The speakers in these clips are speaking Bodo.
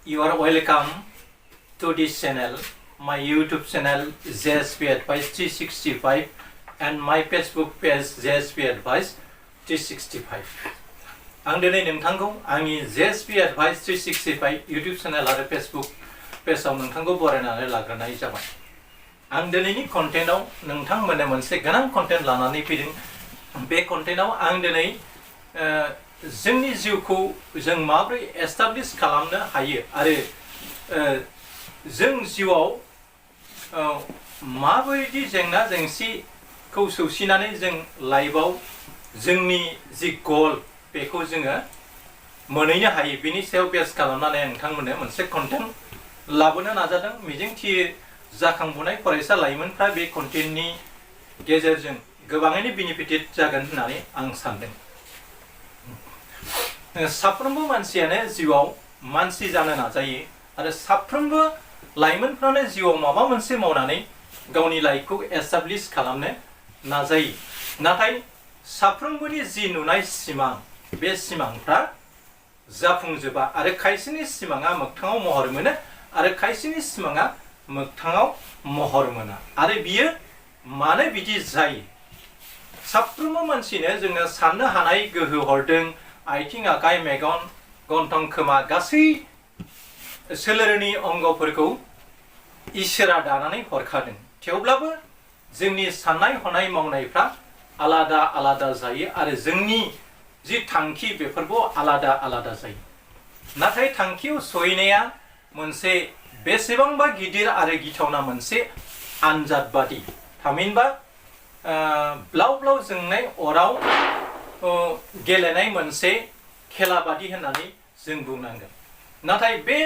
You are welcome to this channel, my YouTube channel JSP Advice 365 and my Facebook page JSP Advice 365. आं दिनै नोंथांखौ आंनि JSP Advice 365 YouTube channel आरो Facebook पेजआव नोंथांखौ बरायनानै लाग्रोनाय जाबाय। आं दिनैनि कन्टेन्टआव नोंथांमोननो मोनसे गोनां कन्टेन्ट लानानै फैदों। बे कन्टेन्टआव आं दिनै जोंनि जिउखौ जों माबोरै एस्टाब्लिश खालामनो हायो आरो जों जिउआव माबायदि जेंना जेंसिखौ सौसिनानै जों लाइफआव जोंनि जि गल बेखौ जोङो मोनहैनो हायो बेनि सायाव बेस खालामनानै नोंथांमोननो मोनसे कन्टेन्ट लाबोनो नाजादों। मिजिंथियो जाखांबोनाय फरायसा लाइमोनफ्रा बे कन्टेन्टनि गेजेरजों गोबाङैनो बेनिफिटेड जागोन होननानै आं सानदों। साफ्रोमबो मानसियानो जिउआव मानसि जानो नाजायो आरो साफ्रोमबो लाइमोनफ्रानो जिउआव माबा मोनसे मावनानै गावनि लाइफखौ एस्टाब्लिश खालामनो नाजायो। नाथाय साफ्रोमबोनि जि नुनाय सिमां बे सिमांफ्रा जाफुंजोबा आरो खायसेनि सिमाङा मोगथाङाव महर मोनो आरो खायसेनि सिमाङा मोगथाङाव महर मोना। आरो बियो मानो बिदि जायो? साफ्रोमबो मानसिनो जोङो साननो हानाय गोहो हरदों। आथिं आखाइ मेगन गन्थं खोमा गासै सोलेरनि अंगफोरखौ इसोरा दानानै हरखादों। थेवब्लाबो जोंनि साननाय हनाय मावनायफ्रा आलादा आलादा जायो आरो जोंनि जि थांखि बेफोरबो आलादा आलादा जायो। नाथाय थांखियाव सहैनाया मोनसे बेसेबांबा गिदिर आरो गिथावना मोनसे आनजाद बादि। थामहिनबा ब्लाव ब्लाव जोंनाय अराव गेलेनाय मोनसे खेला बादि होननानै जों बुंनांगोन। नाथाय बे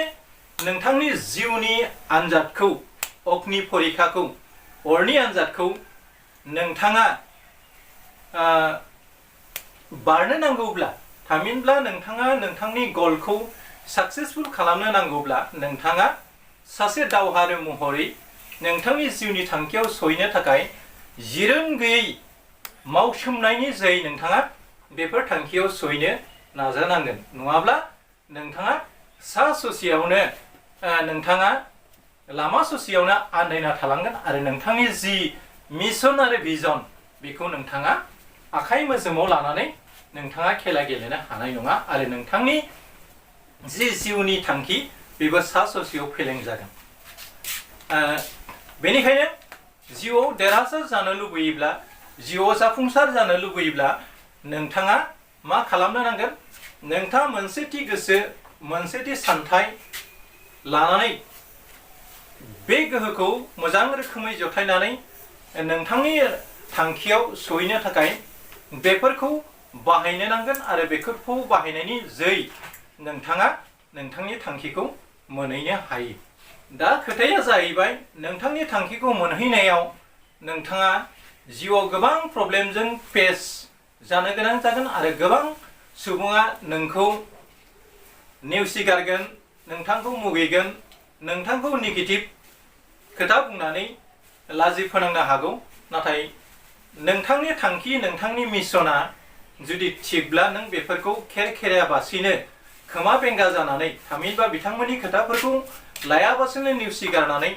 नोंथांनि जिउनि आनजादखौ अग्नि परिखाखौ अरनि आनजादखौ नोंथाङा बारनो नांगौब्ला थामहिनब्ला नोंथाङा नोंथांनि गलखौ साक्सेसफुल खालामनो नांगौब्ला नोंथाङा सासे दावहारु महरै नोंथांनि जिउनि थांखियाव सहैनो थाखाय जिरोन गैयै मावसोमनायनि जोहै नोंथाङा बेफोर थांखियाव सहैनो नाजानांगोन। नङाब्ला नोंथाङा सा ससेयावनो नोंथाङा लामा ससेयावनो आन्दायना थालांगोन आरो नोंथांनि जि मिशन आरो भिजन बेखौ नोंथाङा आखाइ मोजोमाव लानानै नोंथाङा खेला गेलेनो हानाय नङा आरो नोंथांनि जि जिउनि थांखि बेबो सा ससेयाव फेलें जागोन। बेनिखायनो जिउआव देरहासार जानो लुबैयोब्ला जिउआव जाफुंसार जानो लुबैयोब्ला नोंथाङा मा खालामनो नांगोन? नोंथाङा मोनसे थि गोसो मोनसे थि सान्थाय लानानै बे गोहोखौ मोजां रोखोमै जथायनानै नोंथांनि थांखियाव सहैनो थाखाय बेफोरखौ बाहायनो नांगोन आरो बेफोरखौ बाहायनायनि जोहै नोंथाङा नोंथांनि थांखिखौ मोनहैनो हायो। दा खोथाया जाहैबाय नोंथांनि थांखिखौ मोनहैनायाव नोंथाङा जिउआव गोबां प्रब्लेमजों फेस जानो गोनां जागोन आरो गोबां सुबुङा नोंखौ नेवसिगारगोन, नोंथांखौ मुगैगोन, नोंथांखौ नेगेटिभ खोथा बुंनानै लाजि फोनांनो हागौ। नाथाय नोंथांनि थांखि नोंथांनि मिशना जुदि थिगब्ला नों बेफोरखौ खेरायाबासिनो खोमा बेंगा जानानै थामहिनबा बिथांमोननि खोथाफोरखौ लायाबासिनो नेवसिगारनानै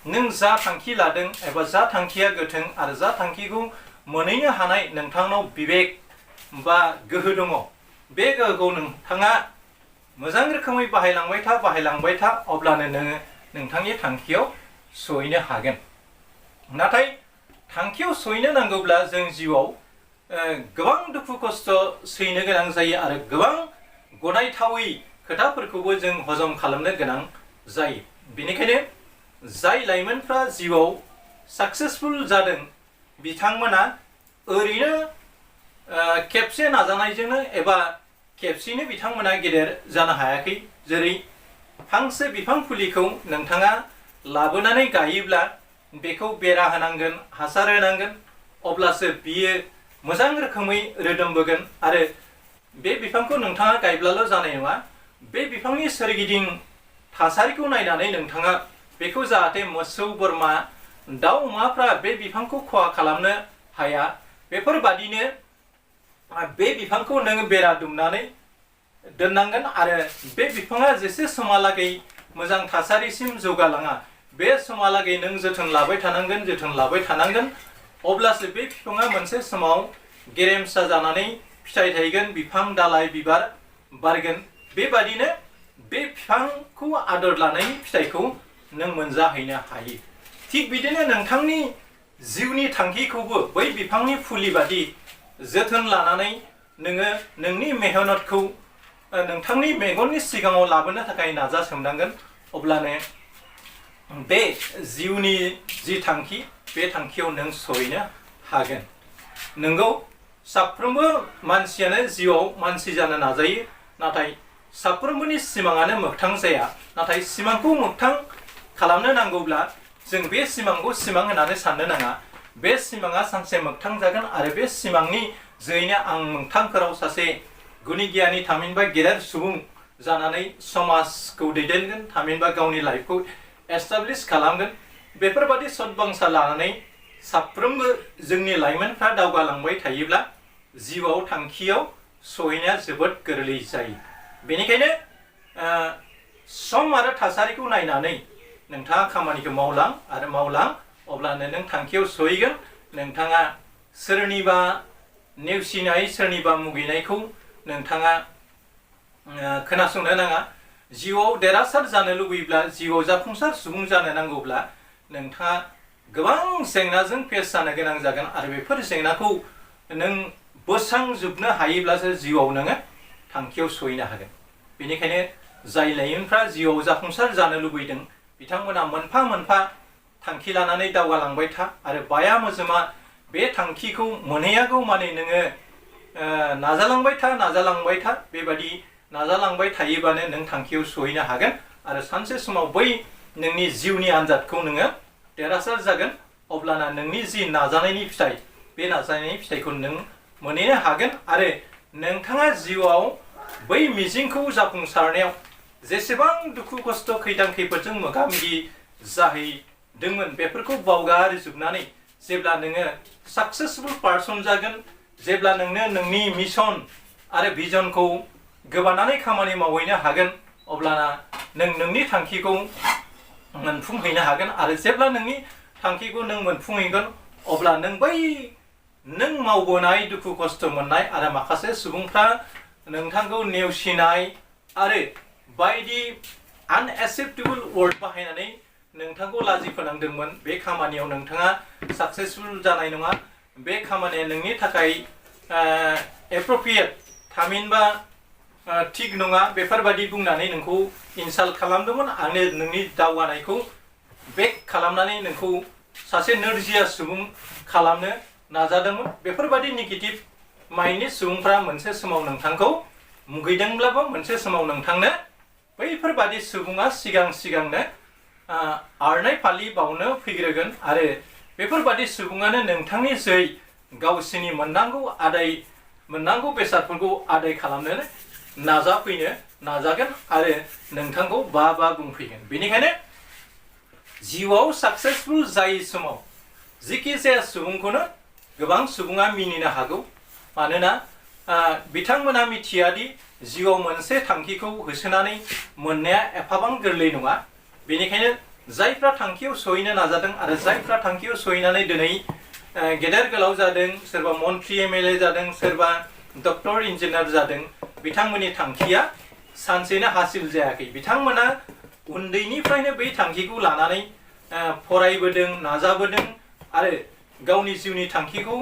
नों जा थांखि लादों एबा जा थांखिया गोथों आरो जा थांखिखौ मोनहैनो हानाय नोंथांनाव बिबेक बा गोहो दङ बे गोहोखौ नोंथाङा मोजां रोखोमै बाहायलांबाय था अब्लानो नोङो नोंथांनि थांखियाव सहैनो हागोन। नाथाय थांखियाव सहैनो नांगौब्ला जों जिउआव गोबां दुखु खस्थ' सैनो गोनां जायो आरो गोबां गनायथावै खोथाफोरखौबो जों हजम खालामनो गोनां जायो। बेनिखायनो जाय लाइमोनफ्रा जिउआव साक्सेसफुल जादों बिथांमोना ओरैनो खेबसे नाजानायजोंनो एबा खेबसेनो बिथांमोना गेदेर जानो हायाखै। जेरै फांसे बिफां फुलिखौ नोंथाङा लाबोनानै गायोब्ला बेखौ बेरा होनांगोन, हासार होनांगोन, अब्लासो बियो मोजां रोखोमै रोदोमबोगोन आरो बे बिफांखौ नोंथाङा गायब्लाल' जानाय नङा। बे बिफांनि सोरगिदिं थासारिखौ नायनानै नोंथाङा बेखौ जाहाथे मोसौ बोरमा दाउ अमाफ्रा बे बिफांखौ खहा खालामनो हाया बेफोरबादिनो बे बिफांखौ नोङो बेरा दुमनानै दोननांगोन आरो बे बिफाङा जेसे समहालागै मोजां थासारिसिम जौगालाङा बे समहालागै नों जोथोन लाबाय थानांगोन अब्लासो बे बिफाङा मोनसे समाव गेरेमसा जानानै फिथाइ थायगोन बिफां दालाइ बिबार बारगोन बेबादिनो बे बिफांखौ आदर लानायनि फिथाइखौ नों मोनजाहैनो हायो थिग बिदिनो नोंथांनि जिउनि थांखिखौबो बै बिफांनि फुलि बादि जोथोन लानानै नोङो नोंनि मेहनतखौ नोंथांनि मेगननि सिगाङाव लाबोनो थाखाय नाजासोमनांगोन अब्लानो बे जिउनि जि थांखि बे थांखियाव नों सहैनो हागोन नोंगौ साफ्रोमबो मानसियानो जिउआव मानसि जानो नाजायो नाथाय साफ्रोमबोनि सिमाङानो मोगथां जाया नाथाय सिमांखौ मोगथां खालामनो नांगौब्ला जों बे सिमांखौ सिमां होननानै साननो नाङा बे सिमाङा सानसे मोगथां जागोन आरो बे सिमांनि जोहैनो आं मोगथांफोराव सासे गुनि गियानि थामहिनबा गेदेर सुबुं जानानै समाजखौ दैदेनगोन थामहिनबा गावनि लाइफखौ एस्टाब्लिश खालामगोन बेफोरबादि सदबांसा लानानै साफ्रोमबो जोंनि लाइमोनफ्रा दावगालांबाय थायोब्ला जिउआव थांखियाव सहैनाया जोबोद गोरलै जायो बेनिखायनो सम आरो थासारिखौ नायनानै नोंथाङा खामानिखौ मावलां अब्लानो नों थांखियाव सहैगोन नोंथाङा सोरनिबा नेवसिनाय सोरनिबा मुगैनायखौ नोंथाङा खोनासंनो नाङा जिउआव देरहासार जानो लुबैब्ला जिउआव जाफुंसार सुबुं जानो नांगौब्ला नोंथाङा गोबां जेंनाजों फेस जानो गोनां जागोन आरो बेफोर जेंनाखौ नों बोस्रांजोबनो हायोब्लासो जिउआव नोङो थांखियाव सहैनो हागोन बेनिखायनो जाय लाइमोनफ्रा जिउआव जाफुंसार जानो लुबैदों बिथांमोना मोनफा मोनफा थांखि लानानै दावगालांबाय था आरो बाया मोजोमा बे थांखिखौ मोनहैयागौ माने नोङो नाजालांबाय था बेबादि नाजालांबाय थायोबानो नों थांखियाव सहैनो हागोन आरो सानसे समाव बै नोंनि जिउनि आनजादखौ नोङो देरहासार जागोन अब्लाना नोंनि जि नाजानायनि फिथाइ बे नाजानायनि फिथाइखौ नों मोनहैनो हागोन आरो नोंथाङा जिउआव बै मिजिंखौ जाफुंसारनायाव जेसेबां दुखु खस्थ' खैदां खैफोदजों मोगा मोगि जाहैदोंमोन बेफोरखौ बावगारजोबनानै जेब्ला नोङो साक्सेसफुल पार्सन जागोन जेब्ला नोंनो नोंनि मिशन आरो भिजनखौ गोबानानै खामानि मावहैनो हागोन अब्लाना नों नोंनि थांखिखौ मोनफुंहैनो हागोन आरो जेब्ला नोंनि थांखिखौ नों मोनफुंहैगोन अब्ला नों बै नों मावबोनाय दुखु खस्थ' मोननाय आरो माखासे सुबुंफ्रा नोंथांखौ नेवसिनाय आरो बायदि आनएक्सेप्टेबल वर्ड बाहायनानै नोंथांखौ लाजि फोनांदोंमोन बे खामानियाव नोंथाङा साक्सेसफुल जानाय नङा बे खामानिया नोंनि थाखाय एप्रप्रियेट थामहिनबा थिग नङा बेफोरबादि बुंनानै नोंखौ इनसाल्ट खालामदोंमोन आरो नोंनि दावगानायखौ बेक खालामनानै नोंखौ सासे नोरजिया सुबुं खालामनो नाजादोंमोन बेफोरबादि नेगेटिभ माइन्डनि सुबुंफ्रा मोनसे समाव नोंथांखौ मुगैदोंब्लाबो मोनसे समाव नोंथांनो बैफोरबादि सुबुङा सिगांनो आरनाय फालि बावनो फैग्रोगोन आरो बेफोरबादि सुबुङानो नोंथांनि जै गावसिनि मोननांगौ बेसादफोरखौ आदाय खालामनो नाजाफैनो नाजागोन आरो नोंथांखौ बा बुंफैगोन बेनिखायनो जिउआव साक्सेसफुल जायै समाव जिखि जाया सुबुंखौनो गोबां सुबुङा मिनिनो हागौ मानोना बिथांमोना मिथियादि जिउआव मोनसे थांखिखौ होसोनानै मोननाया एफाबां गोरलै नङा बेनिखायनो जायफ्रा थांखियाव सहैनो नाजादों आरो जायफ्रा थांखियाव सहैनानै दिनै गेदेर गोलाव जादों सोरबा मन्त्रि एमएलए जादों सोरबा डक्टर इन्जिनियार जादों बिथांमोननि थांखिया सानसेनो हासिल जायाखै बिथांमोना उन्दैनिफ्रायनो बै थांखिखौ लानानै फरायबोदों नाजाबोदों आरो गावनि जिउनि थांखिखौ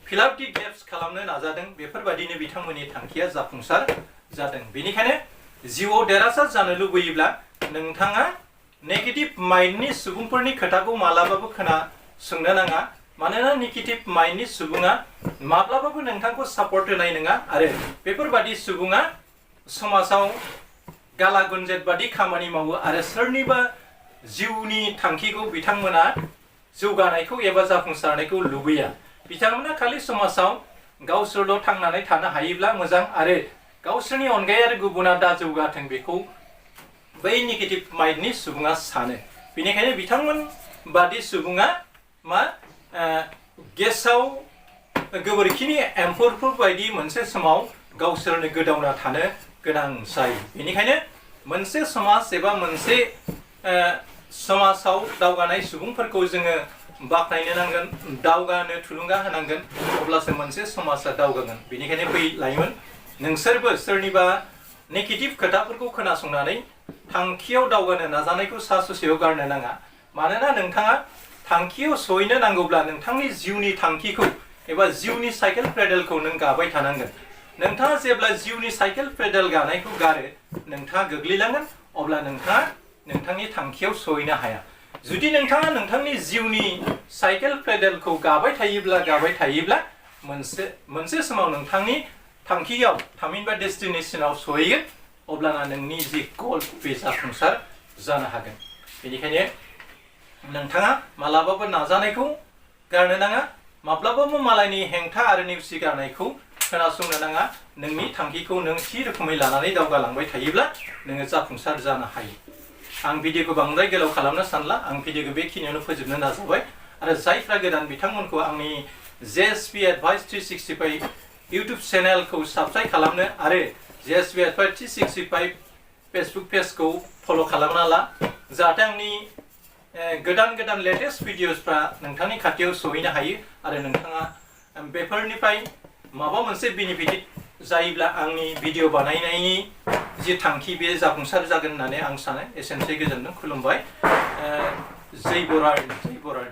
फिलाप दि गेप्स खालामनो नाजादों बेफोरबायदिनो बिथांमोननि थांखिया जाफुंसार जादों बेनिखायनो जिउआव देरहासार जानो लुबैयोब्ला नोंथाङा नेगेटिभ माइन्डनि सुबुंफोरनि खोथाखौ मालाबाबो खोनासंनो नाङा मानोना नेगेटिभ माइन्डनि सुबुङा माब्लाबाबो नोंथांखौ सापर्ट होनाय नङा आरो बेफोरबादि सुबुङा समाजाव गाला गुनजेत बादि खामानि मावो आरो सोरनिबा जिउनि थांखिखौ बिथांमोना जौगानायखौ एबा जाफुंसारनायखौ लुबैया बिथांमोना खालि समाजाव गावसोरल' थांनानै थानो हायोब्ला मोजां आरो गावसोरनि अनगायै आरो गुबुना दा जौगाथों बेखौ बै नेगेटिभ माइन्डनि सुबुङा सानो बेनिखायनो बिथांमोन बादि सुबुङा गेसाव गोबोरखिनि एम्फौफोर बायदि मोनसे समाव गावसोरनो गोदावना थानो गोनां जायो बेनिखायनो मोनसे समाज एबा मोनसे समाजाव दावगानाय सुबुंफोरखौ जोङो बाख्नायनो नांगोन, दावगानो थुलुंगा होनांगोन, अब्लासो मोनसे समाजा दावगागोन। बेनिखायनो बै लाइमोन नोंसोरबो सोरनिबा नेगेटिभ खोथाफोरखौ खोनासंनानै थांखियाव दावगानो नाजानायखौ सा ससेयाव गारनो नाङा। मानोना नोंथाङा थांखियाव सहैनो नांगौब्ला नोंथांनि जिउनि थांखिखौ एबा जिउनि साइकेल पेडेलखौ नों गाबाय थानांगोन। नोंथाङा जेब्ला जिउनि साइकेल पेडेल गानायखौ गारो नोंथाङा गोग्लैलांगोन, अब्ला नोंथाङा नोंथांनि थांखियाव सहैनो हाया। जुदि नोंथाङा नोंथांनि जिउनि साइकेल पेडेलखौ गाबाय थायोब्ला मोनसे समाव नोंथांनि थांखियाव थामहिनबा डेस्टिनेसनाव सहैगोन, अब्लाना नोंनि जि गल बे जाफुंसार जानो हागोन। बेनिखायनो नोंथाङा मालाबाबो नाजानायखौ गारनो नाङा, माब्लाबाबो मालायनि हेंथा आरो नेवसिगारनायखौ खोनासंनो नाङा। नोंनि थांखिखौ नों थि रोखोमै लानानै दावगालांबाय थायोब्ला नोङो जाफुंसार जानो हायो। आं भिडिअखौ बांद्राय गोलाव खालामनो सानला, आं भिडिअखौ बेखिनियावनो फोजोबनो नाजाबाय। आरो जायफ्रा गोदान बिथांमोनखौ आंनि JSP Advice 365 इउटुब चेनेलखौ साबस्क्राइब खालामनो आरो JSP Advice 365 फेसबुक पेजखौ फल' खालामना ला, जाहाथे आंनि गोदान लेटेस्ट भिडिअसफ्रा नोंथांनि खाथियाव सहैनो हायो आरो नोंथाङा बेफोरनिफ्राय माबा मोनसे बेनिफिट जायोब्ला आंनि भिडिअ बानायनायनि जि थांखि बे जाफुंसार जागोन होननानै आं सानो। एसेनोसै, गोजोनथों, खुलुमबाय। जय बराय, जय बराय।